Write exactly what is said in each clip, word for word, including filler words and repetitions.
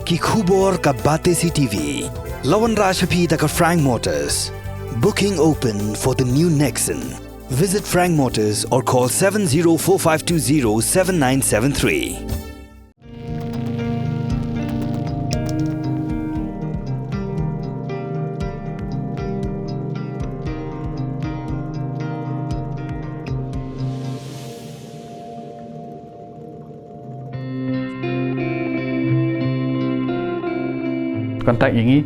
Ki khubor ka Batesi T V. La wanrah sha phi da ka Frank Motors. Booking open for the new Nexon. Visit Frank Motors or call seven zero four five two zero seven nine seven three. Contact ïa ngi,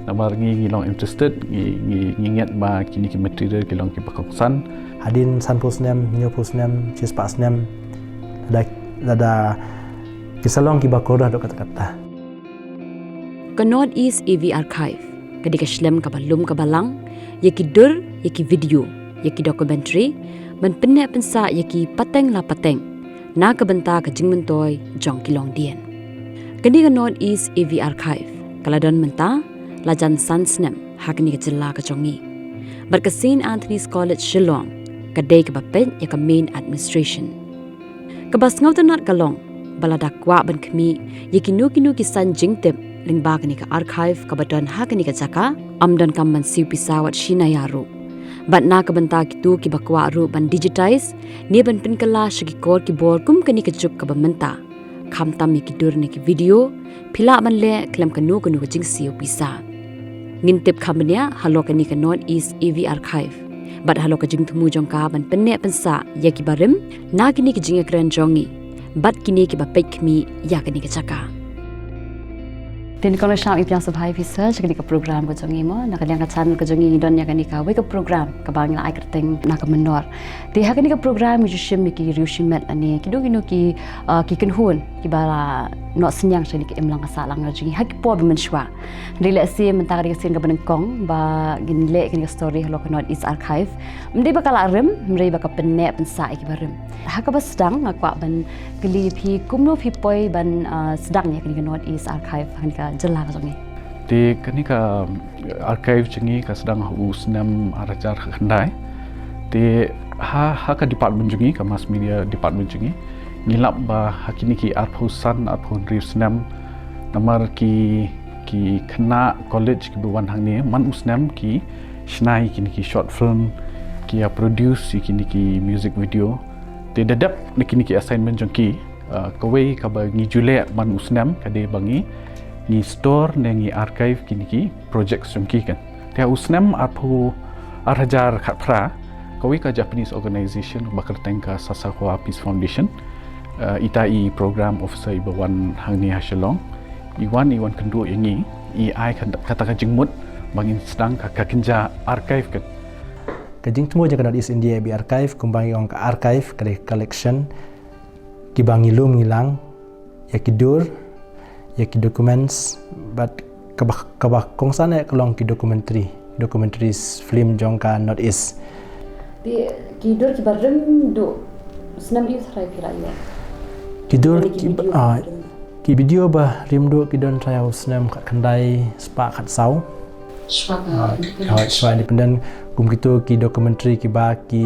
namar ngi, ngi long interested, ngi, ngi, ngi ngeit ba kine ki material ki long kiba kongsan. Hadien sanphew snem, hynñiewphew snem, shispah snem, lada, lada ki sa long kiba kordor haduh katta katta. Ka North East A V Archive ka dei ka shlem kaba lum kaba lang ïa ki dur, ïa ki video, ïa ki documentary, ban pynneh pynsah ïa ki pateng la pateng na ka bynta ka jingmyntoi jong ki longdien. Kane ka North East A V Archive ka la don mynta la jan san snem ha kane ka jylla ka jong ngi. Bad ka Saint Anthony's College Shillong ka dei kaba peit ïa ka main administration. Kaba sngewtynnat ka long ba lada kwah ban khmih ïa kino kino ki saiñ jingtip lyngba kane ka archive kaba don ha kane ka jaka, ym donkam ban siew pisa wat shi naya ruh. Bad na ka bynta kito kiba kwah ruh ban digitize ne ban pynkylla sha ki kor ki bor kum kane ka juk kaba mynta, khamtam ïa ki dur ne ki video, phi lah ban leh khlem kano kano ka jingsiew pisa. Ngin tip kham bniah halor kane ka North East A V Archive bad halor ka jingthmu jong ka ban pynneh pynsah ïa ki barim na kine ki jingïakren jong ngi bad kine kiba peit khmih ïa kane ka jaka. Te nyngkong sngewbha ïa phi sngewbha ïa phi sha kane ka program ka jong ngi mo, na ka liang ka channel ka jong ngi ngi don ïa kane kawei ka program kaba ngi la ai kyrteng Na Ka Mynnor. Te ha kane ka program ngi ju shim ïa ki riew shimet lane kino kino ki, ah, ki kynhun kiba la noh synñiang sha kane ka imlang ka sahlang ka jong ngi ha ki por ba mynshuwa. Hynrei lehse mynta ka dei ka sien kaba nyngkong ba ngin leh kane ka story halor ka North East Archive. Ym dei ba ka la rim, hynrei ba ka pynneh pynsah ïa ki barim. Ha kaba sdang nga kwah ban kylli phi kumno phi poi ban, ah, sdang ïa kane ka North East Archive ha kane ka jylla ka jong ngi. Te kane ka archive jong ngi ka sdang ha u snem ar hajar khyndai. Te ha, ha ka department jong ngi, ka mass media department jong ngi, ngi lap ba ha kine ki arphew san, arphew hynriew snem, namar ki, ki khynnah college kiba wan hangne man u snem ki shna ïa kine ki short film, ki ïa produce ïa kine ki music video. Te da dep na kine ki assignment jong ki, ah, kawei kaba ngi ju leh man u snem ka dei ba ngi, ngi store ne ngi archive kine ki projects jong ki kan. Te ha u snem arphew, ar hajar khatphra, kawei ka Japanese organization ba kyrteng ka Sasakawa Peace Foundation, ah, ita i program officer iba wan hangne ha Shillong, i wan, i wan kynduh ïa ngi, i ai ka, kata ka jingmut ba ngin sdang ka, ka kynja archive kan. Ka jingthmu jong ka North East India A V Archive kumba ngi ong ka archive ka dei collection kiba ngi lum ngi lang ïa ki dur, ïa ki documents, bad kaba, kaba kongsan eh ka long ki documentary, documentaries, film jong ka North East. Te ki dur kiba rim duh snem aïu tharai phi la ïoh? Ki dur, lane ki, ki video, ah, ba rim, ki video ba rim duh ki don tharai ha u snem khatkhyndai spah khatsaw. Shuwa ka, ah, independent. Ah, shuwa independent. Kum kito ki documentary kiba ki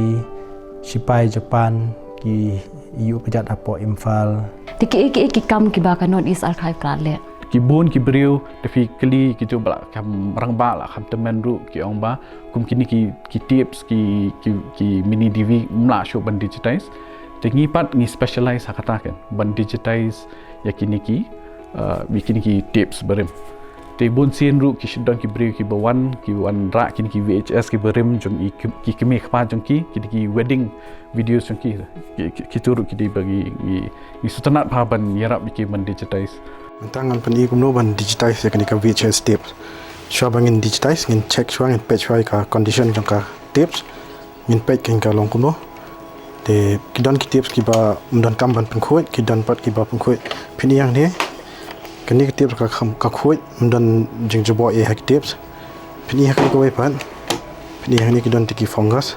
shipai Japan ki ïuh kjat hapoh Imphal. Te kiei kiei ki kam kiba ka North East Archive ka la leh? Ki bun ki briew, te phi kylli kito ba la kham rangbah, la kham tymmen ruh, ki ong ba kum kine ki, ki tapes, ki, ki, ki mini D V, ym lah shuh ban digitize. Te ngi pat ngi specialize ha kata kan, ban digitize ïa kine ki, uh, ïa kine ki tapes barim. Te bun sien ruh ki shu don ki briew kiba wan, ki wanrah kine ki V H S kiba rim jong i ki, ki kmie kpa jong ki, kine ki wedding videos jong ki, ki, ki, kito ruh ki dei ba ngi, ngi, ngi sngewtynnat bha ban ïarap ïa ki ban digitize. Mynta ngan pyni kumno ban digitize ïa kane ka V H S tape. Shuwa ba ngin digitize, ngin check shuwa, ngin peit shuwa ïa ka condition jong ka tapes. Ngin peit kan ka long kumno. Te ki don ki tapes kiba ym donkam ban pynkhuid, ki don pat kiba pynkhuid. Phin ïa hangne, kane ka tape ka kham, ka khuid, ym don jingjubok ei ha ki tapes. Phin ïa hangne kawei pat. Phin ïa hangne ki don te ki fungus.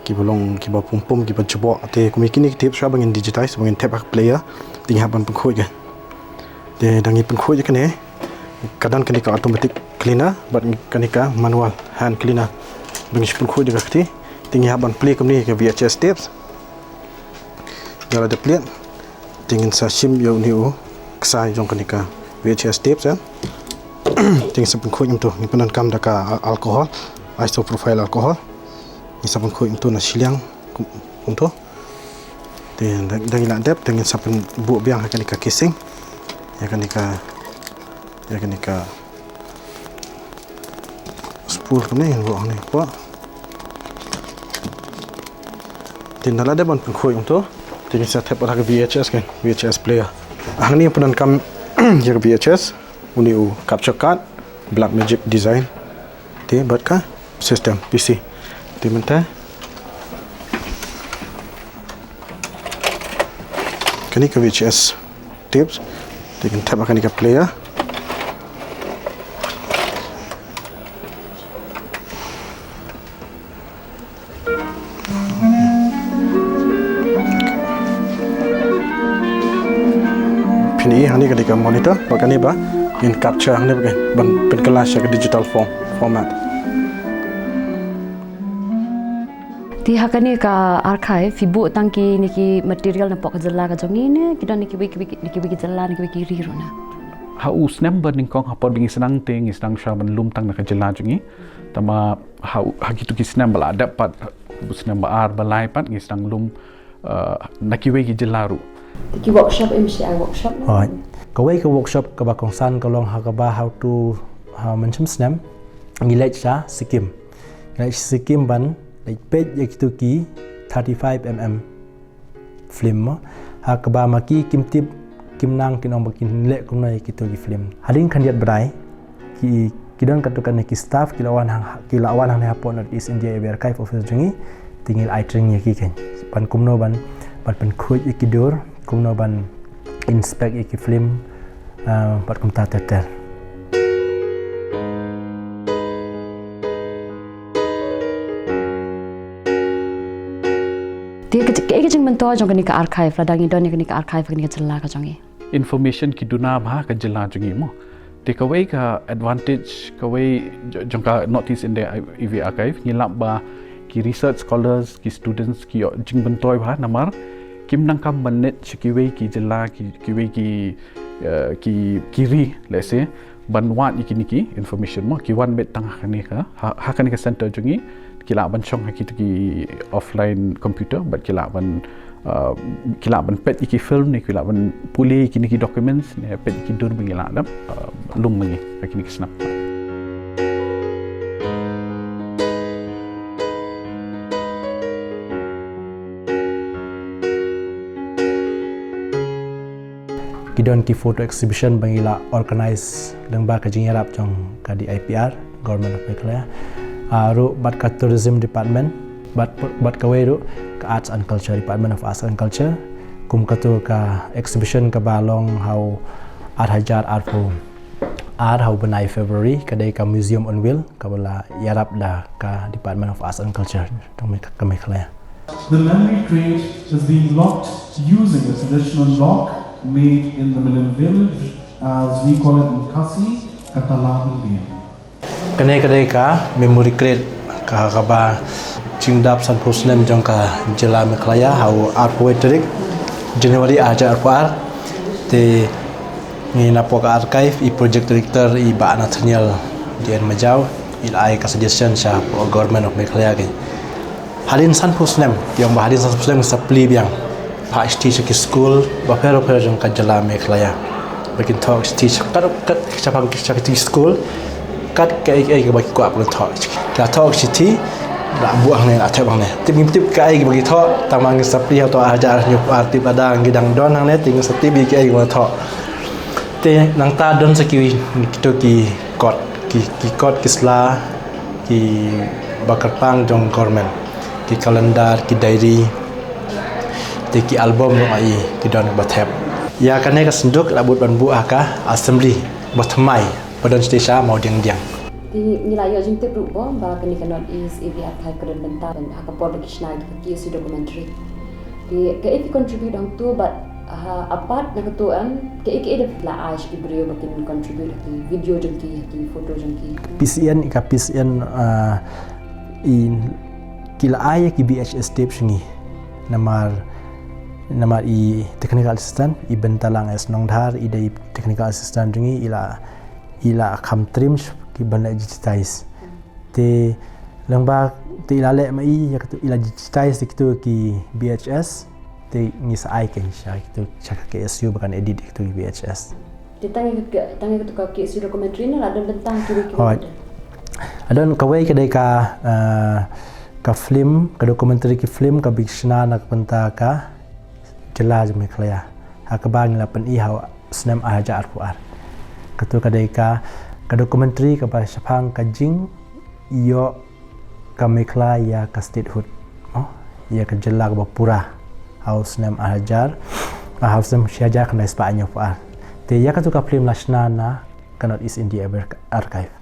Kiba long, kiba pum pum, kiba jubok. Te kumne kine ki tape shuwa ba ngin digitize, ba ngin thep ha ka player, te ngi hap ban pynkhuid kan. Te da ngi pynkhuid ïa kane, ka don kane ka automatic cleaner bad kane ka manual hand cleaner. Ba ngi shu pynkhuid da ka kti, te ngi hap ban plie kumne ka V H S tapes. Ïa lada plie, te ngin sa shim ïa une u ksai jong kane ka V H S tapes, eh. Te ngin sa pynkhuid kumto, ngin pyndonkam da ka alcohol, isopropyl alcohol. Ngin sa pynkhuid kumto na shiliang, kumto. Te da, da ngin la dep, te ngin sa pynbuh biang ha kane ka casing. Ïa kane ka, ïa kane ka spool kumne, ngin buh hangne hapoh. Te ynda la dep ban pynkhuid kumto, te ngin sa thep ha ka V H S kan, V H S player. Hangne pyndonkam ïa ka V H S, une u capture card, Blackmagic design. Te bad ka system P C. Te mynta kane ka V H S tapes, te kan thep ha kane ka player. Phin i hangne ka dei ka monitor, bad kane ba ngin capture hangne ba ngin pynkylla sha ka digital form, format. Te ha kane ka archive phi buh tang kine ki material na pok ka jylla ka jong ngi ne ki don na kiwei kiwei ki, na kiwei ki jylla, na kiwei ki ri ruh na? Ha u snem ba nyngkong, ha por ba ngi sdang te ngi sdang shuwa ban lum tang na ka jylla jong ngi. Tangba ha u, ha kito ki snem ba la dep pat, u snem ba ar ba lai pat ngi sdang lum, eh, na kiwei ki jylla ruh. Ki workshop, em shi ai workshop? Hooid. Kawei ka workshop kaba kongsan ka long ha kaba ha uto, ha u mynshem snem ngi leit sha Sikkim. Ngi leit sha Sikkim ban leit peit ïa kito ki thirty-five M M film mo. Ha kaba ma ki kim tip, kim nang, kin ong ba kin leh kumno ïa kito ki film. Hadien khyndiat bnai ki, ki don katto katne ki staff ki la wan hang, ki la wan hangne hapoh North East India A V Archive office jong ngi. Te ngi la ai training ïa ki kan ban kumno ban, ban pynkhuid ïa ki dur, kumno ban inspect ïa ki film, ah, bad kumta ter ter. Te ka, ka, ka jingmyntoi jong kane ka archive, lada ngi don ïa kane ka archive ha kane ka jylla ka jong ngi, information ki duna bha ha ka jylla jong ngi mo. Te kawei ka advantage, kawei jo-, jong ka North East India A V Archive, ngi lap ba ki research scholars, ki students ki ïoh jingmyntoi bha namar kim nang kam ban leit sha kiwei ki jylla, ki, kiwei ki, eh, ki, ki ri, let's say, ban wad ïa kine ki information mo, ki wan beit tang ha kane ka, ha, ha kane ka center jong ngi, ki lah ban shong ha kito ki offline computer, bad ki lah ban, uh, ki lah ban peit ïa ki film ne, ki lah ban pule ïa kine ki documents ne, peit ïa ki dur ba ngi lah dep, uh, lum ma ngi ha kine ki snem. Ki don ki photo exhibition ba ngi la organize lyngba ka jingïarap jong ka D I P R, Government of Meghalaya. Ah, ruh bad ka Tourism Department, bad, bad kawei ruh ka Arts and Culture, Department of Arts and Culture. Kum kato ka exhibition kaba long ha u ar hajar arphew ar ha u bnai February, ka dei ka Museum on Wheel, kaba la ïarap da ka Department of Arts and Culture jong Me-, ka Meghalaya. The memory crate is being locked using a traditional lock made in the Milim village, as we call it in Khasi, ka tala umbiang. Kane ka dei ka memory crate, ka, kaba jingdap sanphew snem jong ka jylla Meghalaya, ha u arphew tarik January ar hajar arphew ar. Te ngi napoh ka archive, i project director, i Bah Nathaniel D N Majaw, i la ai ka suggestion sha Government of Meghalaya ka. Hadien sanphew snem, ki ong ba hadien sanphew snem sa plie biang. Phah shithi sha ki skul bapher bapher jong ka jylla Meghalaya ba kin thoh shithi sha kat, kat, sha pang, sha ki skul, kat kaei kaei kaba ki kwah ban thoh. Ki la thoh shithi, la buh hangne, la thep hangne. Tip ngim tip kaei kaba ki thoh, tangba ngi sa plie ha uto ar hajar hynñiew phew ar, tip lada ngi dang don hangne te ngi sa tip ïa kaei kaba thoh. Te nangta don sa ki, kito ki kot, ki, ki kot ki sla, kiba kyrpang jong government, ki calendar, ki diary, te ki album ruh ngi, ki don ba thep. Ïa kane ka synduk la bud ban buh ha ka assembly ba thymmai ba don sha Mawdiangdiang. Te ngi la ïoh jingtip ruh ba kane ka North East A V Archive ka don bynta ha ka por ba ki shna ïa ka K S U documentary. Te kaei phi contribute hangto bad, ha, apart na kato, em, kaei kaei de phi la ai sha ki briew ba kin contribute ha ki video jong ki, ha ki photo jong ki? P C N, ka P C N, ah, i, ki la ai ïa ki V H S tape sha ngi. Namar Namar i technical assistant, i Byntalang S Nongdhar, i dei technical assistant jong ngi, i la, i la kham trim ki ban leh digitize. Te lyngba te i la leh ma i, ïa kito i la digitize ïa kito ki B H S, te ngi sa ai keiñ sha kito sha ka K S U ba kan edit ïa kito ki B H S. Te tang ïa ka, tang ïa ka, ka K S U documentary ne la don bynta kiwei kiwei? Hooid. La don kawei ka dei ka, eh, ka film, ka documentary ki film kaba shna na ka bynta ka jylla jong Meghalaya, ha kaba ngi la pyni ha u snem ar hajar arphew ar. Kato ka dei ka, ka documentary kaba shaphang ka jingïoh ka Meghalaya ïa ka statehood, oh, ïa ka jylla kaba pura, ha u snem ar hajar, ah, ha u snem shi hajar khyndai spah hynñiewphew ar. Te ïa kato ka film la shna na ka North East India Archive.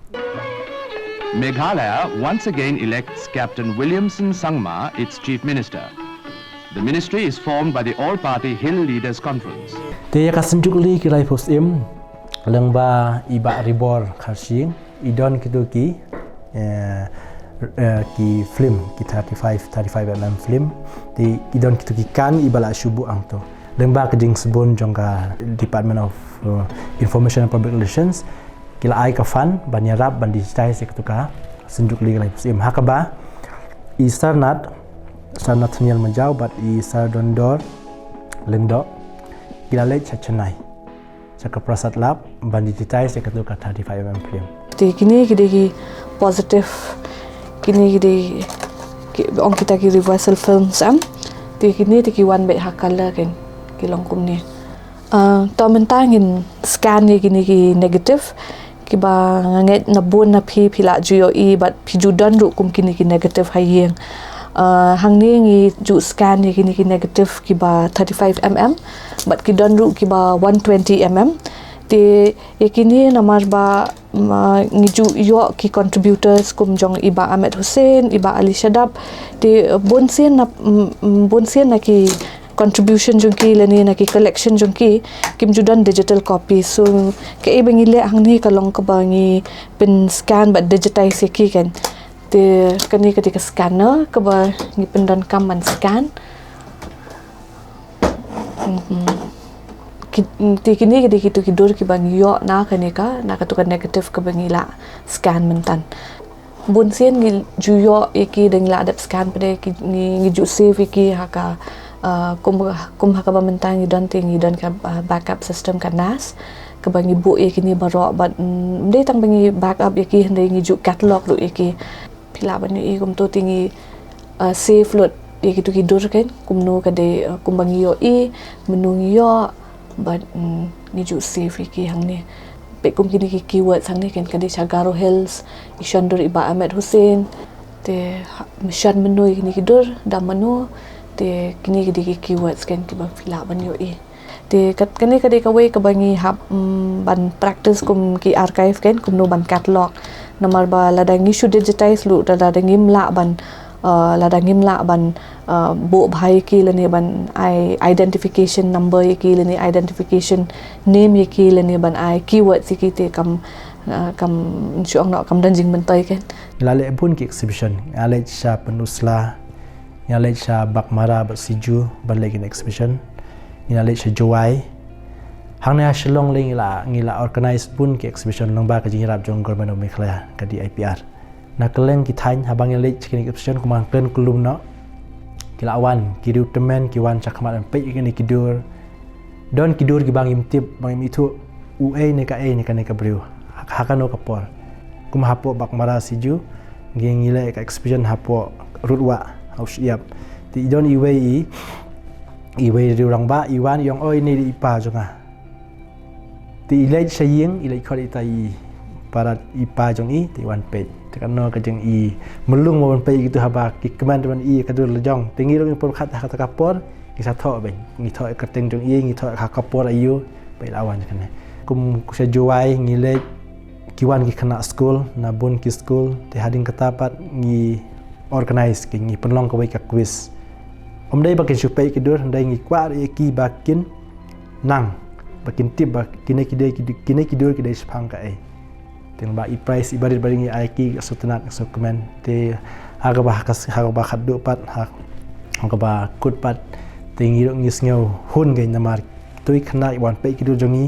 Meghalaya once again elects Captain Williamson Sangma its Chief Minister. The ministry is formed by the All-Party Hill Leaders Conference. Te ïa ka Synjuk Ri ki Rifles im, lyngba i Bah Ribor Kharshing, i don kito ki, eh, eh, ki film, ki thirty-five, thirty-five M M film. Te i don kito ki kan iba la shu buh hangto. Lyngba ka jingsbun jong ka Department of, eh, Information and Public Relations, ki la ai ka fund ban ïarap ban digitize ïa kato ka Synjuk Ri ki Rifles im. Ha kaba i Sir Nath, Sir Nathaniel Majaw bad i Sir Dondor Lyngdoh ki la leit sha Chennai, sha ka Prasad Lab, ban digitize ïa kato ka thirty-five M M film. Te kine ki dei ki positive, kine ki dei ki, ong kita ki reversal films, em. Te kine te ki wan beit ha color, kan, ki long kumne. Ah, to mynta ngin scan ïa kine ki negative, kiba nga ngeit na bun na phi phi la ju ïohi bad phi ju don ruh kum kine ki negative ha ïing. Ah, hangne ngi ju scan ïa kine ki negative kiba thirty-five M M, bad ki don ruh kiba one twenty M M. Te ïa kine namar ba, ma, ngi ju ïoh ki contributors kum jong i Bah Ahmed Hussain, i Bah Ali Shadab. Te, eh, bun sien na, mm, mm, bun sien na ki contribution jong ki lane na ki collection jong ki, kim ju don digital copy. So kaei ba ngi leh hangne ka long kaba ngi pynscan bad digitize ïa ki, kan. Te kane ka dei ka scanner kaba ngi pyndonkam ban scan. Mhm. Ki, te kine ki dei kito ki dur kiba ngi ïoh na kane ka, na kato ka negative kaba ngi la scan mynta. Bun sien ngi ju ïoh ïa ki da ngi la dep scan pat de, ki, ngi, ngi ju save ïa ki ha ka, ah, kum, kum ha kaba mynta ngi don te ngi don ka, ah, backup system ka NAS, kaba ngi buh ïa kine baroh bad, mm, ym dei tang ba ngi backup ïa ki hynrei ngi ju catalog ruh ïa ki. Phi lah ban ïohi kumto te ngi, ah, save lut ïa kito ki dur, kan, kumno ka dei, ah, kumba ngi ïohi, mynno ngi ïoh, bad, mm, ngi ju save ïa ki hangne. Peit kum kine ki keywords hangne, kan, ka dei sha Garo Hills, i shon dur i Bah Ahmed Hussain, te ha, shon mynno ïa kine ki dur, da mano, te kine ki dei ki keywords, kan, kiba phi lah ban ïohi. Te kat, kane ka dei kawei kaba ngi hap, mm, ban practice kum ki archive, kan, kumno ban catalog. Namar ba lada ngi shu digitize lut, lada ngim lah ban, uh, lada ngim lah ban, uh, buh bha ïa ki lane ban ai identification number ïa ki lane identification name ïa ki lane ban ai keywords ïa ki te kam, uh, kam shu ong noh kam don jingmyntoi, kan. Ngi la leh bun ki exhibition, ngi la leit sha Pynursla, ngi la leit sha Baghmara bad Siju ban leh kine exhibition. Ngi la leit sha Jowai. Hangne ha Shillong lei ngi la, ngi la organize bun ki exhibition lyngba ka jingïarap jong Government of Meghalaya, ka D I P R. Na kylleng ki thaiñ haba ngi leit sha kine exhibition, kumba nga kren khlem noh, ki la wan ki riew tymmen, ki wan sha khmat ban peit ïa kine ki dur. Don ki dur kiba ngim tip, ba ngim ithuh uei ne kaei ne kane ka briew, ha, ha kano ka por. Kum hapoh Baghmara Siju, ngi, ngi leh ka exhibition hapoh Rudwah, ha u shyiap. Te i don iwei i, iwei riew rangbah, i wan i ong, "Oi, ine i dei i pa jong nga." Te i leit sha ïing, i leit khot ïa i parat i pa jong i, te i wan peit. Te kano ka jing i mlung mo ban peit ïa kito haba ki kmen ban i ka dur la jong. Te ngi ruh ngim pyrkhat ha kata ka por, ngi sa thoh beiñ. Ngi thoh ïa ka kyrteng jong i, ngi thoh ha ka por aïu, ba i la wan kane. Kum sha Jowai ngi leit, ki wan ki khynnah skul na bun ki skul, te hadien kata pat ngi organize ki, ngi pynlong kawei ka quiz. Ym dei ba kin shu peit ki dur, ym dei, ngi kwah ïa ki ba kin nang, ba kin tip ba kine ki dei, ki dei, kine ki dur ki dei shaphang kaei. Te ba i prize iba rit ba ngi ai ki, sngewtynnat sngewkmen. Te ha kaba, ha kaba khatduh pat, ha, ha kaba kut pat, Te ngi ruh ngi sngew hun kein namar kito ki khynnah kiba wan peit ki dur jong ngi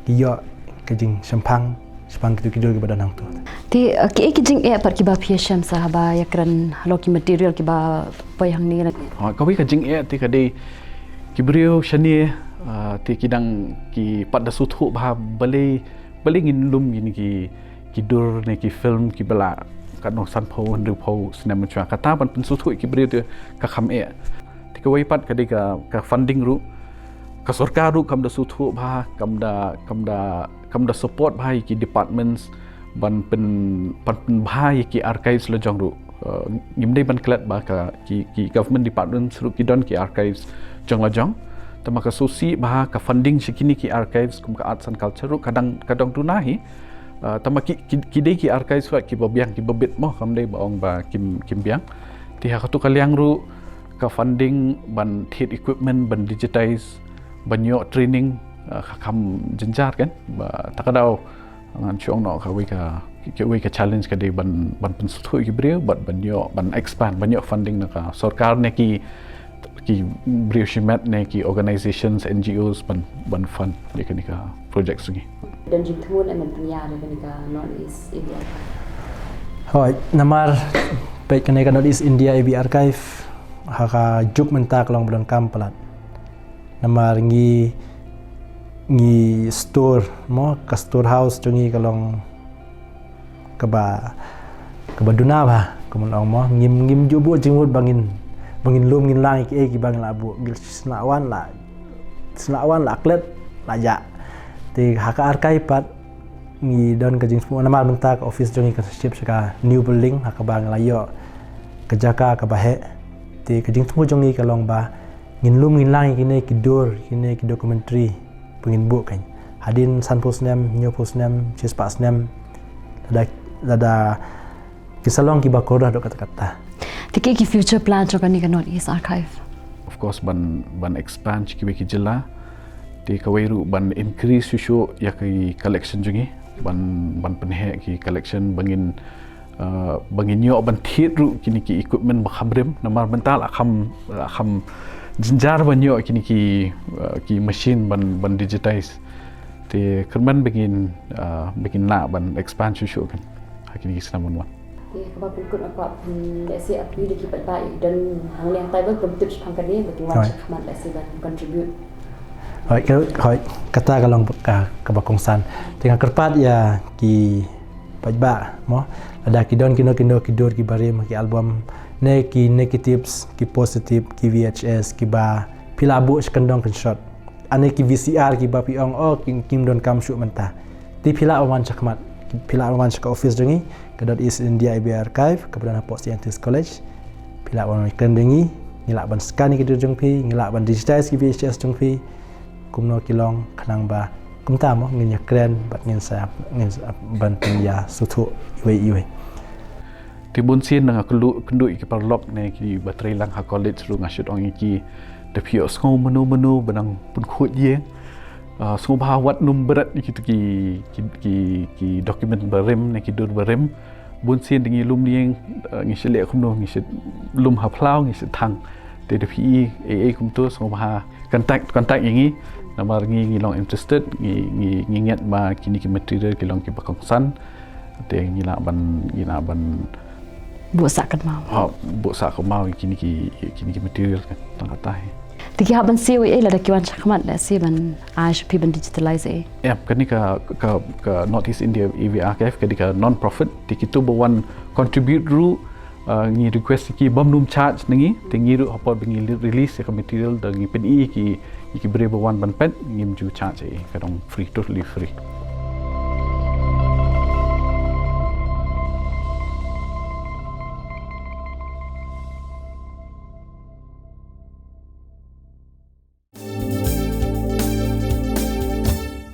ki ïoh ka jingshemphang shaphang kito ki dur kiba don hangto. Te, eh, kiei ki jingeh pat kiba phi ïashem sa haba ïakren halor ki material kiba poi hangne? Ha, kawei ka jingeh te ka dei ki briew shane, ah, te ki dang ki pat da sngewthuh bha balei, balei ngin lum kine ki, ki dur ne ki film kiba la katno sanphew hynriewphew snem mynshuwa. Kata ban pynsngewthuh ïa ki briew te ka kham eh. Te kawei pat ka dei ka, ka funding ruh. Ka sorkar ruh kam da sngewthuh bha, kam da, kam da, kam da support bha ïa ki departments ban pyn, ban pynbha ïa ki archives la jong ruh. Eh, ngim dei ban klet ba ka ki, ki government departments ruh ki don ki archives jong la jong. Tangba ka sngewsih bha ka funding sha kine ki archives kum ka Arts and Culture ruh ka dang, ka dang duna hi. Eh, tangba ki, ki, ki dei ki archives ruh kiba biang kiba bit mo, kam dei ba ong ba kim, kim biang. Te ha kato ka liang ruh ka funding ban thied equipment, ban digitize, ban ïoh training, eh, ka kham jynjar kein. Ba ta ka daw ngan shu ong noh kawei ka, kawei ka challenge ka dei ban, ban pynsngewthuh ïa ki briew, ban, ban ïoh, ban expand, ban ïoh funding na ka sorkar ne ki, ki briew shimet ne ki organizations, N G Os ban, ban fund ïa kane ka project jong ngi. Don jingthmu ne em ban pynïar ïa kane ka North East A V Archive? Hooid, namar peit kane ka North East India A V Archive ha ka juk mynta ka long ba donkam palat. Namar ngi, ngi store mo, ka storehouse jong ngi ka long kaba, kaba duna bha, kumno ong mo, ngim, ngim ju buh jingmut ba ngin, ba ngin lum ngin lang ïa kiei kiba ngin la buh, ngin shu lah wan la, shu lah wan la klet la jah. Te ha ka archive pat ngi don ka jingthmu namar mynta ka office jong ngi ka shift sha ka new building ha kaba ngi la ïoh ka jaka kaba heh. Te ka jingthmu jong ngi ka long ba ngin lum ngin lang ïa kine ki dur, kine ki documentary ba ngin buh kein. Hadien sanphew snem, hynñiewphew snem, shispah snem, lada, lada ki sa long kiba kordor haduh katta katta. Te kiei ki future plan jong kane ka North East Archive? Of course ban, ban expand sha kiwei ki jylla. Te kawei ruh ban increase shuh shuh ïa ki collection jong ngi, ban, ban pynheh ki collection ba ngin, uh, ba ngin ïoh ban thied ruh kine ki equipment ba kham rim, namar mynta la kham, la kham jynjar ban ïoh kine ki, uh, ki machine ban, ban digitize. Te kyrmen ba ngin, uh, ba ngin lah ban expand shuh shuh kein ha kine ki snem ban wan. Te kaba pynkut, nga kwah phin lehse appeal ïa ki paidbah, don hangne hangtai ba kim tip shaphang kane ba kin wan shakhmat lehse ban contribute. Hooid, ka, hooid, kata ka long ka, kaba kongsan. Te nga kyrpad ïa ki paidbah mo, lada ki don kino kino ki dur kiba rim, ki album ne ki negatives, ki positive, ki V H S kiba phi lah buh sha kyndong kynshot, ane ki V C R kiba phi ong, oh, kim, kim donkam shuh mynta. Te phi lah ban wan shakhmat, phi lah ban wan sha ka office jong ngi, ka North East India A V Archive kaba don hapoh Saint Andrew's College. Phi lah ban wan kren da ngi, ngi lah ban scan ïa ki dur jong phi, ngi lah ban digitize ki V H S jong phi. Kumno ki long, khnang ba kumta mo ngin ïakren bad ngin sa, ngin sa ban pynïasngewthuh iwei iwei. Te bunsien nga kynduh, kynduh ïa ki paralok ne kiba trei lang ha college ruh, nga shu ong ïa ki, da phi ïohsngew mano mano ba nang pynkhuid ïing, ah, sngewbha wat nym bret ïa kito ki, ki, ki, ki document ba rim ne ki dur ba rim. Bunsien da ngi lum ïing, ah, ngi shu leh kumno, ngi shu lum ha phlaw, ngi shu thang. Te da phi ïohi ei ei kumto, sngewbha contact, contact ïa ngi. Namar ngi, ngi long interested, ngi, ngi, ngi ngeit ba kine ki material ki long kiba kongsan. Te ngi lah ban, ngi lah ban buh sah kynmaw. Ha, buh sah kynmaw ïa kine ki, kine ki material kan, tang kata hi. Te ki hap ban siew ei ei lada ki wan shakhmat, lehse ban ai sha phi ban digitalize ei ei? Ïa, kane ka, ka, ka North East India A V Archive ka dei ka non profit, te kito ba wan contribute ruh, ah, ngi request ïa ki bym nym charge na ngi, te ngi ruh ha por ba ngi release ïa ka material da ngi pyni ïa ki, ïa ki briew ba wan ban peit, ngim ju charge ei ei, ka dang free, totally free.